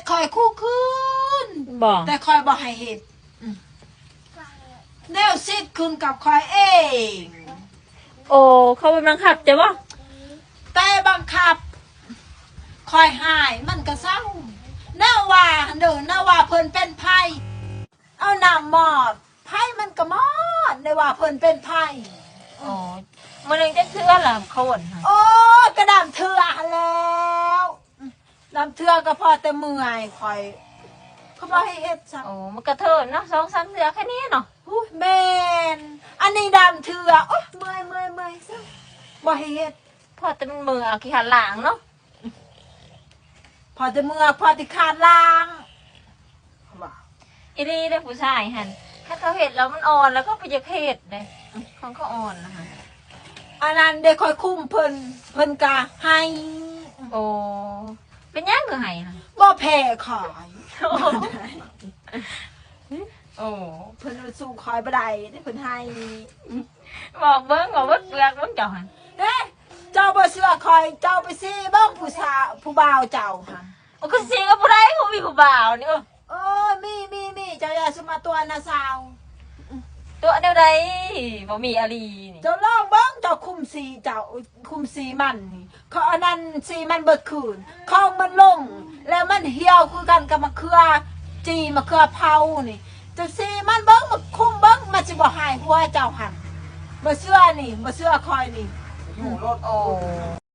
ຂ້ອຍຂູ່ຄືນ ບໍ່ ແຕ່ຂ້ອຍບໍ່ໃຫ້ເຮັດ. ອືມ ແນວສິດຂຶ້ນກັບຂ້ອຍເອງ. ໂອ້ ເຂົາບັງຄັບເຈົ້າບໍ່? ແຕ່ບັງຄັບຂ້ອຍໃຫ້ມັນກໍເຊົາ. ແນວວ່າເດີ ແນວວ່າເພິ່ນເປັນໄພ ເອົານ້ຳມອດ ໄພມັນກໍມອດ ແນວວ່າເພິ່ນເປັນໄພ. ໂອ້ ມື້ໜຶ່ງຈັກເທື່ອລະໂຄນ? ໂອ້ ກໍດຳເທື່ອຫັ້ນແລ້ວ. ອືມ ດຳເທື່ອກໍພໍແຕ່ເມື່ອຍ ຂ້ອຍກໍບໍ່ໃຫ້ເຮັດຊ້ຳ. ໂອ້ ມັນກະເທີນເນາະ ສອງສາມເທື່ອແຄ່ນີ້ເນາະ. ອຸ້ຍ ແມ່ນ ອັນນີ້ດຳເທື່ອ. ໂອ້ຍ ເມື່ອຍ ເມື່ອຍ ເມື່ອຍ ຊ້ຳ ບໍ່ໃຫ້ເຮັດ. ພໍແຕ່ມັນເມື່ອຍ ຂີ້ຄ້ານລ້າງເນາະ. ພໍແຕ່ເມື່ອຍ ພໍທີ່ຄ້ານລ້າງ. ວ່າ ອີ່ຫຼີເດ້ ຜູ້ຊາຍຫັ້ນ ຄັນເຂົາເຮັດແລ້ວມັນອ່ອນ ແລ້ວກໍບໍ່ຢາກເຮັດເດ້. ຂອງເຂົາອ່ອນນະ. ອັນນັ້ນເດ້ ຂ້ອຍຄຸມເພິ່ນ ເພິ່ນກະໄຫ້. ໂອ້ ເປັນຫຍັງຄືໄຫ້ຫັ້ນ? ບໍ່ແພ້ຂ້ອຍ. ໂອ້ ໂອ້ ເພິ່ນສູ້ຂ້ອຍບໍ່ໄດ້ເດ້ ເພິ່ນໄຫ້. ບອກເບິ່ງ ບອກເບິດເປືອກເບິ່ງເຈົ້າຫັ້ນ. ເດ້ ເຈົ້າບໍ່ເຊື່ອຂ້ອຍ ເຈົ້າໄປຊີ້ເບິ່ງຜູ້ສາວ ຜູ້ບ່າວເຈົ້າຫັ້ນ. ໂອ້ ຄືຊີ້ກັບຜູ້ໃດ ບໍ່ມີຜູ້ບ່າວນີ້. ເອີ ເອີ ມີ ມີ ມີ ເຈົ້າຢ່າຊິມາຕົວະນາສາວ. ຕົວະແນວໃດ ບໍ່ມີອີ່ຫຼີນີ້. ເຈົ້າລອງເບິ່ງ ເຈົ້າຄຸມຊີ້ເຈົ້າ ຄຸມຊີ້ມັນນີ້ ເຂົາອັນນັ້ນຊີ້ມັນເບິດຄືນ ຂອງມັນລົງ ແລ້ວມັນຫ່ຽວຄືກັນກັບມະເຂືອຈີ່ ມະເຂືອເຜົານີ້. ເຈົ້າຊີ້ມັນເບິ່ງ ມາຄຸມເບິ່ງ ມັນຊິບໍ່ຫາຍຫົວເຈົ້າຫັ້ນ. ບໍ່ເຊື່ອນີ້ ບໍ່ເຊື່ອຂ້ອຍນີ້. ຢູ່ໂລດ. ໂອ້